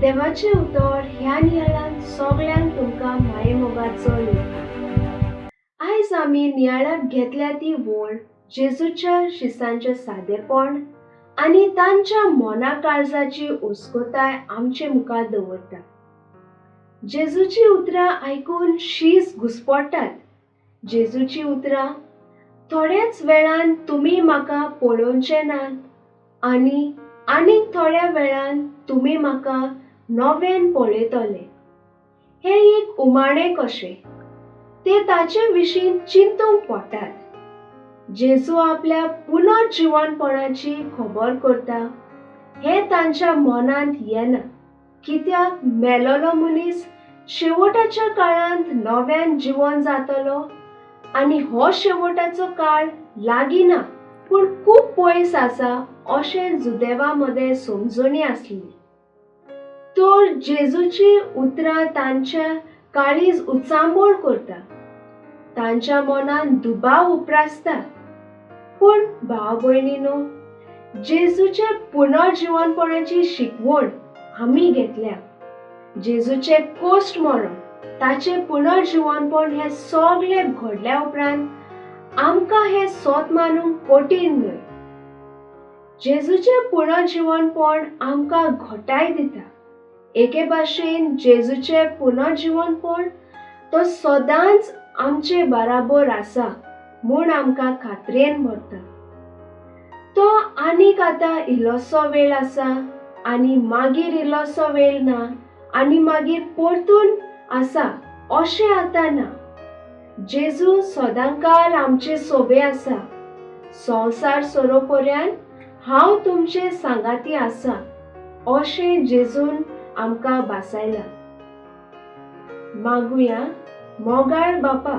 देवाचें उतर ह्या नियाळान सगल्यांक तुमकां मायेमोगाचो येवकार. आयज आमी नियाळांत घेतल्या ती वळ जेजूच्या शिसांचें सादेपण आनी तांच्या मना काळजाची उस्कोताय आमचे मुखार दवरता. जेजूची उतरां आयकून शीस घुस्पडटात. जेजूची उतरां थोड्याच वेळान तुमी म्हाका पळोवचे नात आनी आनीक थोड्या वेळान तुमी म्हाका नव्यान पळयतले, हें एक उमाणें कशें. ते ताचे विशीं चिंतूंक पडटात. जेजू आपल्या पुनर्जिवनपणाची खबर करता हें तांच्या मनांत येना, कित्याक मेलोलो मनीस शेवटाच्या काळांत नव्यान जिवन जातलो आनी हो शेवटाचो काळ लागीं ना पूण खूब पयस आसा अशें जुदेवा मदें समजणी आसली. तर जेजूची उतरां तांच्या काळीज उचांबळ करता, तांच्या मनान दुबाव उप्रासता. पूण भाव भयणीनो, जेजूचे पुनर्जिवनपणाची शिकवण आमी घेतल्या. जेजूचे कोश्ट मरण, ताचे पुनर्जिवनपण हें सगळें घडल्या उपरांत आमकां हें सोत मानूंक कठीण न्हय. जेजूचें पुनर्जिवनपण आमकां घटाय दिता. एके भाशेन जेजूचें पुनर्जिवनपण तो सदांच आमचे बराबर आसा म्हूण आमकां खात्रेन भरता. तो आनीक आतां इल्लोसो वेळ आसा आनी मागीर इल्लोसो वेळ ना आनी मागीर परतून आसा अशें आतां ना. जेजू सदांकाल आमचे सोबे आसा. संवसार सोरोपर्यान हांव तुमचे सांगाती आसा अशें जेजून आमकां भासायलां. मागुया. मोगाळ बापा,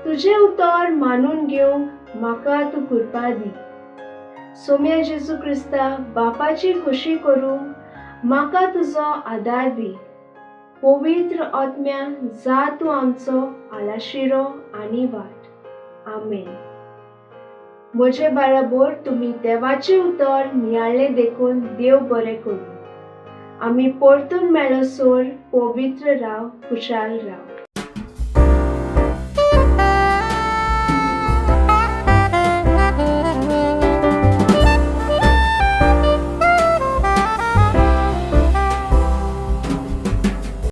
तुजें उतर मानून घेवंक म्हाका तूं कृपा दी. सोम्या जेजू क्रिस्ता बापाची खोशी करूंक म्हाका तुजो आदार दी. पवित्र आत्म्या जा तूं आमचो आलाशिरो आनी वाट. आमेन. म्हजे बराबर तुमी देवाचें उतर नियाळ्ळें देखून देव बरें करूं. आमी परतून मेळसर पवित्र राव, खुशाल राव.